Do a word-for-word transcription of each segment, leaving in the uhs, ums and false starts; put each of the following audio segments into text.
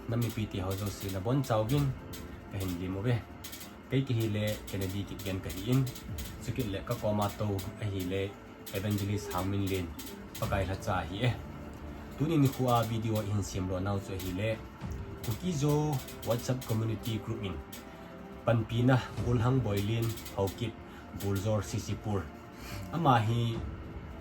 Nam mipite ho jouse nabonchauvin kahin lim uve. Kei kahile Kennedy Kipgen kahin, chukit le kakoma tou ahile Evangelist Hangminlen, Pakai lhacha ahi e. Tuni nikho a video ihin semlou nau chu ahile, Kuki-Zo WhatsApp community group in panpina Golhang Boilin, Haokip, Buljor, Sisipur. Ama hi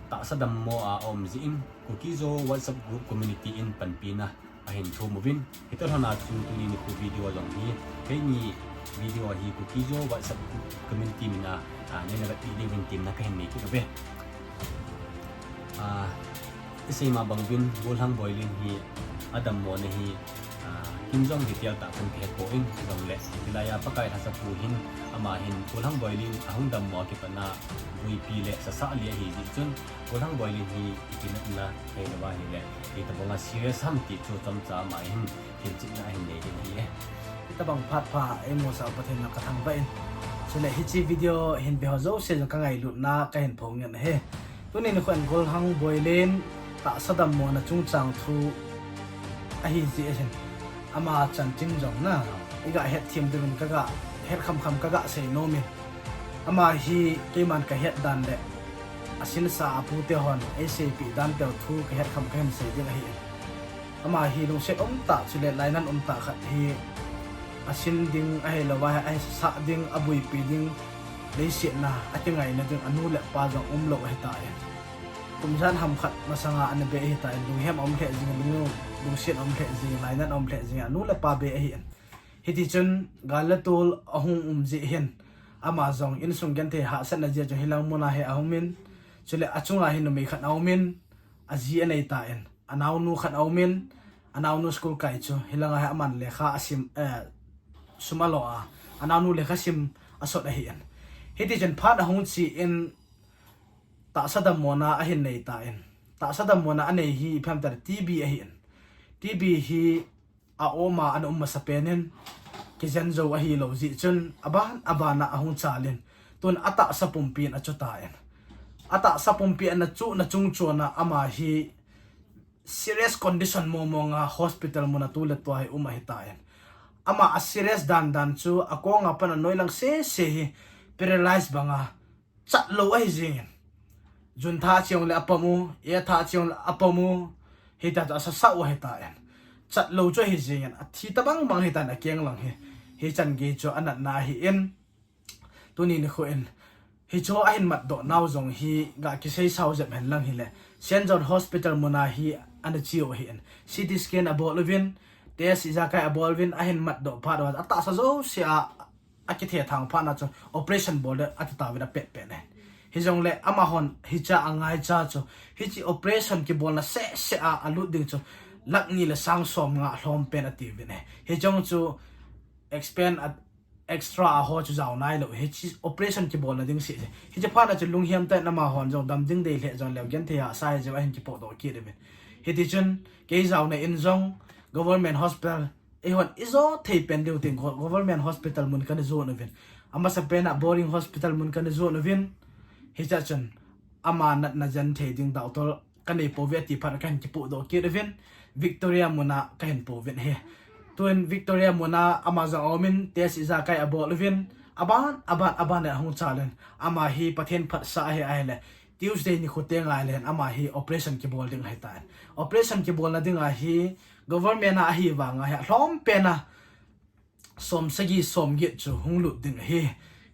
tahsa dammo a aum jeh in, Kuki-Zo WhatsApp group community in panpina ahin thum uvin. Hitoh lhona chu tuni nikho video jong hi, keini video hi Kuki-Zo WhatsApp group community mina, a, neina vetpi diuvin temna kahin nei kit uve. A, isei ma bang uvin, Golhang Boilin hi adammona hi, a, kin jong detail tah khat kahepoi, jongle hilai a Pakai lhacha pu hin, ama hin Golhang Boilin ahung dammo a kipatna buipi le sasah lih ahi jeh chun, Golhang Boilin hi ipi natna ahilou ahile, itobanga serious ham ti chu chomcha ama hin hilchetna ahin nei ding ahi e. Hitobang phat pha eimusah Pathen a kathangvah in. Chule hiche video hin ve ho jouse jong kangailutna kahin phongin ahi. Tuni nikho in Golhang Boilin tahsa dammona chungchang thu ahi jeh hin, ama chanchin jong na, iga hetthem diuvin kaga, het khamkham kaga seinom in. Ama hi keiman kahet dan le asinsa a pute hon eiseipeh dan teu thu kahet kham kahin sei ding ahi. Ama hi lungset umtah chule lainat umtah khat hi, asin ding ahilou a, ahisah ding, abuipi ding, leiset a akingaina ding anu le apa jong umlou ahitai. Kum ijat ham khat masanga ana bei ahitai, lunghem aum lheh jing, lung, lungset aum lheh jing, lainat aum lheh jing, anu le apa bei ahi. Hitichun gal le tol ahung um jeh hin, ama jong insung genthei hahsatna jeh chun hilang muna hi aumin, chule achunga hi numei khat aumin, aji aneitan, anaonu khat aumin, anaonu school kai chu hilanga hi aman lekha asim, eh, sum alo a, anaonu lekha sim asot ahin. Hitichun phat ahung chen, tahsa dammona ahin neitan. Tahsa dammona anei hi ipi ham itile TB ahin. TB hi auma ana um masapen in, kijen jou ahilou jeh chun, aban, abana ahung chalin, tun atahsa pumpi in achutan. Atahsa pumpi in achuhna chungchona ama hi serious condition mongmonga hospital muna tuletua hi um ahitan. Ama aserious dandan chu akonga pat a noilang sese hi paralyze banga chatlou ahi jengin. Jun tha cheng le apom u, e tha cheng le apom u, hitia chu asasah u ahitan. Chatlou chu ahi jengin, athi tobang bang ahitan akeng lang hi. Hichan gei chu anatna ahin. Tuni nikho in, hichu ahin matdoh nau jong hi ga kiseisao jep hen lang hile, Saint John Hospital muna hi ana cheu ahin. CT scan abol uvin, test ijakai abol uvin, ahin matdoh phat uva, atahsa jouse a, akithethang phat na chu operation bol ding ati tauvin apetpet ahi. Hijongle amahon hicha angaicha chu, hiche operation kibolna sehseh a alut ding chu lakh ni le sang somnga lhompen atiuvin ahi. Hiche jong chu expense a, extra a ho chu jao nailou, hiche operation kibolna ding seh. Hiche phat na chu lunghem tah in amahon jong dam ding dei lheh jongleu genthei hahsa hijeh a ahin kipohdoh kit uvin. Hitichun kei jaona in jong government hospital, eihon ijo thei pen diu tin go-, government hospital mun kana jon uvin. Amasapen a boarding hospital mun kana jon uvin. Hichea chun ama natna jen thei ding doctor kanei pouve ati phat kahin kipohdoh kit uvin, Victoria muna kahin pouvin ahi. Tun Victoria muna ama jong aumin, test ijakai abol uvin, aban, aban, aban le ahung chalin, ama hi Pathen phatsah ahi ahile, Tuesday nikho teng ahile ama hi operation kibol ding ahitan. Operation kibolna dinga hi government a ahi vanga hi alhompen a somsagi somget chu hung lut ding ahi.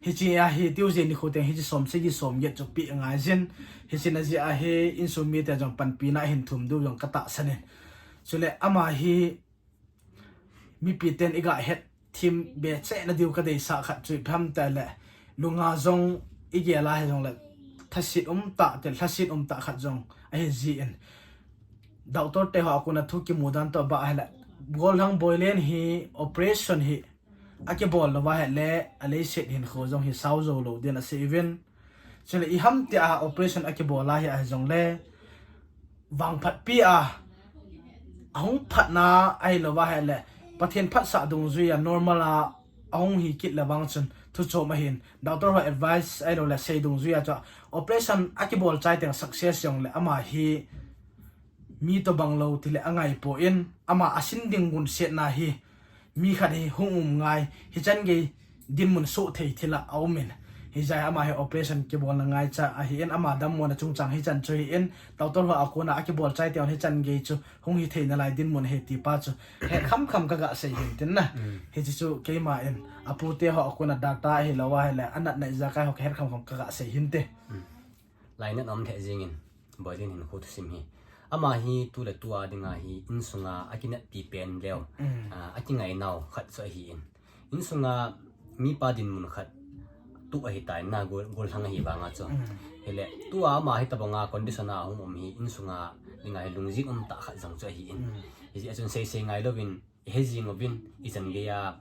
Hichea hi Tuesday nikho teng hiche somsagi somget chu peh angaijin. Hiche na jeh a hi insung mite jong panpina ahin thum diu jong katahsan in. Chule ama hi mipiten iga hetthem be cheh na diu kadeisah khat chu ipi ham itile, lunga jong igel a hijongle thaset umtah, til thaset umtah khat jong ahi jin. Doctor te ho a kona thu kimu dan toh bah ahile, Golhang Boilen hi operation hi akibol louva ahile, aleiset hinkho jong hi sao jou lou din asei uvin. Chule iham tia operation akibol ahi ahijongle, vangphatpi a, ahung phatna ahilouva ahile, Pathen phatsah dungjuia normal a ahung hi kit le vang chun thuchom ahin. Doctor ho advice ahiloule sei dungjuia chu operation akibol chai teng success jongle ama hi mi tobang lou tile angaipoi, ama asin ding gunsetna hi mi khat hi hung um ngai, hichan gei dinmun soh thei thil a aum in. Hijeh a ama hi operation kibolna ngaicha ahin, ama dammona chungchang hichan chu ahin, doctor ho a kona akibol chai teu hichan gei chu hung hithei nalai dinmun ahi ti pa chu het khamkham kaga sei hin tin na. Hiche chu keima in apute ho a kona doctor ahilou ahile anatna ijakai ho kahet khamkham kaga sei hinte. Lainat aum thei jingin, Boilin hin khu thusim hi. Ama hi tu le tu a dinga hi insunga akineppi pen leu, akingai nau khat chu ahin. Insunga mipa dinmun khat tu ahitai na, gol, golhang ahi vanga chu. Hile, tua ama hitobanga condition a hung um hi insunga dinga hi lungjin umtah khat jong chu ahin. Hijeh chun seisei ngailouvin, ihet jing uvin, ichan geiya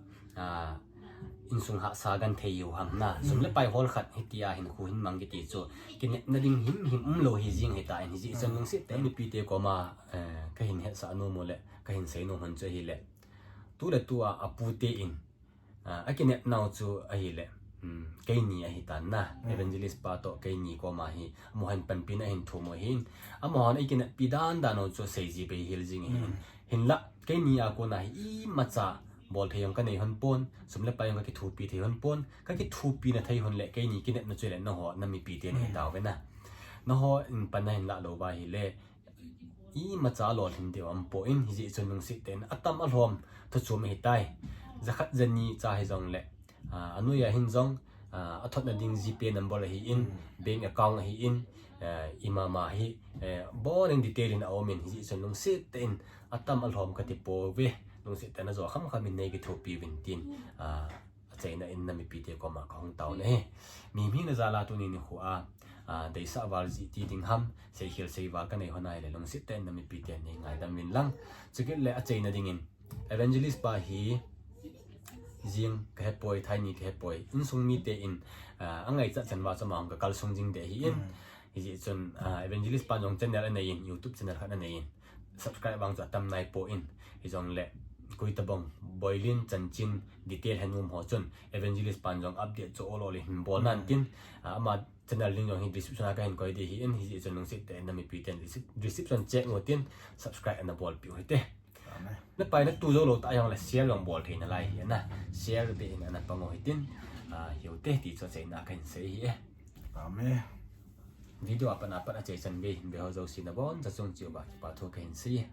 insung hahsa genthei u ham na. Sum le pai hol khat hitia hinkho hin mang kiti chu kinepna ding himhim umlou hijing ahitan, hijeh chun lungset tah in mipite koma kahin hetsah nom u le kahin sei nom u chu ahile, tu le tu a apute in akinepnau chu ahile, keini ahitan na, Evangelist pa toh keini koma hi amahon panpina ahin thum u ahin, amahon eikineppi dandan u chu seiji bei hel jing ahin. Hinla keini a kona hi imacha bol thei jong kanei hon pon, sum le pai jong kakithopi thei hon pon, kakithopina thei hon le keini kinepna chu le nangho namipite nahi tauve na. Nangho in pan nahin lah louva ahile imacha lolhin diu aumpoi, hijeh chun lungset tah in atam alhom thuchom ahitai. Jakhat jani cha hijongle, anoiya hin jong athotna ding GPay number ahin, bank account ahin, imama hi, bonin detail in aumin, hijeh chun lungset tah in atam alhom katipouve. Lungset tah in ajo khamkham in neikithopi uvin tin, achaina in namipite koma kahung taona ahi. Mihem hina jal a tuni nikho a deisah val jih ti ding ham, seikhel seival kanei hon ahile lungset tah in namipite neingaidam uvin lang. Chukit le achaina dingin, Evangelist pa hi jing kahepoi, thaini kahepoi, insung mite in angaichat chan uva chu ama hung kakalsung jing ding ahin. Hijeh chun Evangelist pan jong channel anei in, YouTube channel khat anei in, subscribe vang chu atam naipoi, hijongle koitobang Boilin chanchin detail henom ho chun Evangelist pan jong update chu ol ol in hin bol nan tin, ama channel link jong hi description a kahin koi ding ahin, hijeh chun lungset tah in namipiten description check u tin, subscribe ana bolpeh u hite. Napai natu joulou tah jongle share jong bol thei nalai hi na, share beh in ana pang u hitin, hiute ti chu achaina kahin sei ahi e. Video apat apat achaichan gei hin ve ho jouse nabonchauva chung cheh uva kipa thu kahin sei e.